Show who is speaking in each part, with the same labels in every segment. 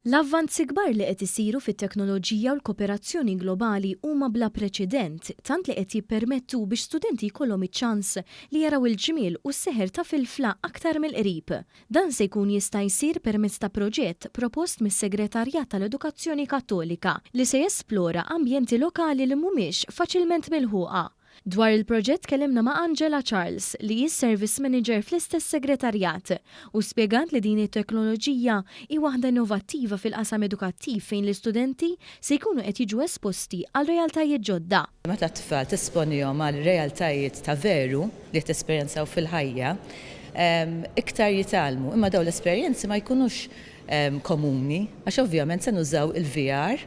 Speaker 1: L-avvanzi kbar li qed isiru fit-teknoloġija u l-koperazzjoni globali huma bla preċedent tant li qed jippermettu biex studenti jkollhom iċ-ċans li jaraw il-ġmiel u s-seħer ta' Filfla aktar mill-qrib. Dan se jkun jista' jsir permezz ta' proġett propost mis-Segretarjat tal-Edukazzjoni Kattolika li se jesplora ambjenti lokali li mhumiex faċilment milħuqa. Dwar il-proġett tkellimna ma' Angela Charles li hi Service Manager fl-istess segretarjat u spjegat li din it-teknoloġija hi waħda innovattiva fil-qasam edukattiv fejn l-istudenti se jkunu qed jiġu esposti għal realtajiet ġodda.
Speaker 2: Meta t-tfal tesponihom għal realtajiet ta' veru li qed jesperjenzaw fil-ħajja, iktar jitgħallmu. Imma dawn l-esperjenzi ma jkunux komuni għax ovvjament se nużaw il-VR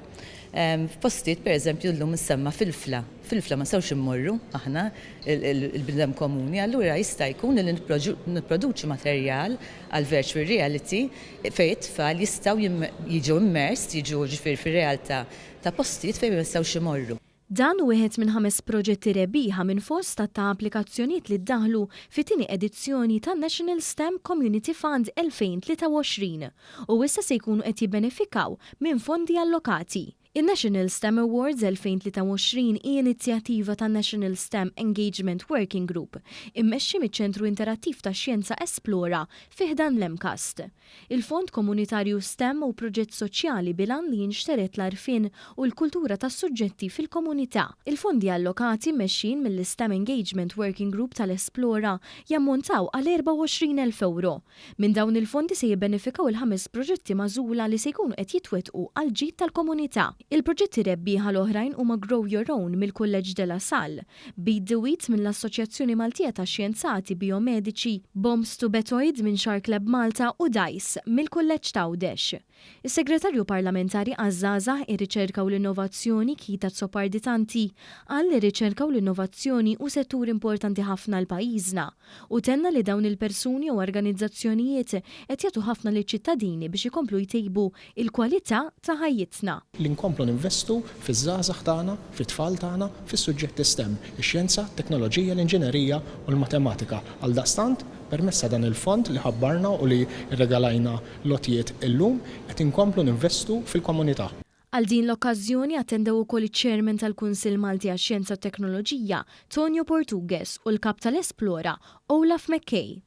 Speaker 2: f'postijiet, pereżempju llum issemma Filfla. Filfla ma nistgħux immorru aħna il-bniedem komuni, allura jista' jkun li nipproduċu materjal għal virtual reality fejn it-tfal jistgħu jiġu immersed, jiġu ġifieri fir-realtà ta' postijiet fejn ma jistgħux imorru.
Speaker 1: Dan hu wieħed minn ħames proġetti rebbieħa minn fost għadd ta' applikazzjonijiet li ddaħħlu fit-tieni edizzjoni tan-National STEM Community Fund 2023 u issa se jkunu qed jibbenefikaw minn fondi allokati. In-National STEM Awards 2023 hi inizjattiva tan-National STEM Engagement Working Group, immexxi miċ-Ċentru Interattiv tax-Xjenza Esplora fi ħdan l-MCAST. Il-Fond Komunitarju STEM hu proġett soċjali bil-għan li jinxtered l-għarfien u l-kultura tas-suġġetti fil-komunità. Il-fondi allokati mmexxijin mill-STEM Engagement Working Group tal-Esplora jammontaw għal 24,000 ewro. Minn dawn il-fondi se jibbenefikaw il-ħames proġetti magħżula li se jkunu qed jitwettqu għall-ġid tal-komunità. Il-proġetti rebbieħa l-oħrajn huma Grow Your Own mill-Kulleġġ De La Salle, Beat the Wheat mill-Assoċjazzjoni Maltija tax-Xjenzati Bijomediċi, Bombs to Betoid minn Shark Lab Malta u Dice mill-Kulleġġ t'Għawdex. Is-Segretarju Parlamentari għaż-Żgħażagħ, ir-Riċerka u l-Innovazzjoni, Keith Azzopardi Tanti, qal li r-riċerka u l-innovazzjoni hu settur importanti ħafna għal pajjiżna u tenna li dawn il-persuni u organizzazzjonijiet qed jagħtu ħafna liċ-ċittadini biex ikomplu jtejbu l-kwalità ta' ħajjitna.
Speaker 3: Li nkomplu ninvestu fiż-żgħażagħ tagħna, fit-tfal tagħna, fis-suġġetti stem, ix-xjenza, t-teknoloġija, l-inġinerija u l-matematika. Għaldaqstant, permezz ta' dan il-fond li ħabbarna u li rregalajna l-għotjiet illum, qed inkomplu ninvestu fil-komunità.
Speaker 1: Għal din l-okkażjoni attendew ukoll iċ-Chairman tal-Kunsill Malti għax-Xjenza u t-Teknoloġija, Tonio Portugues u l-Kap tal-Esplora, Olaf McKay.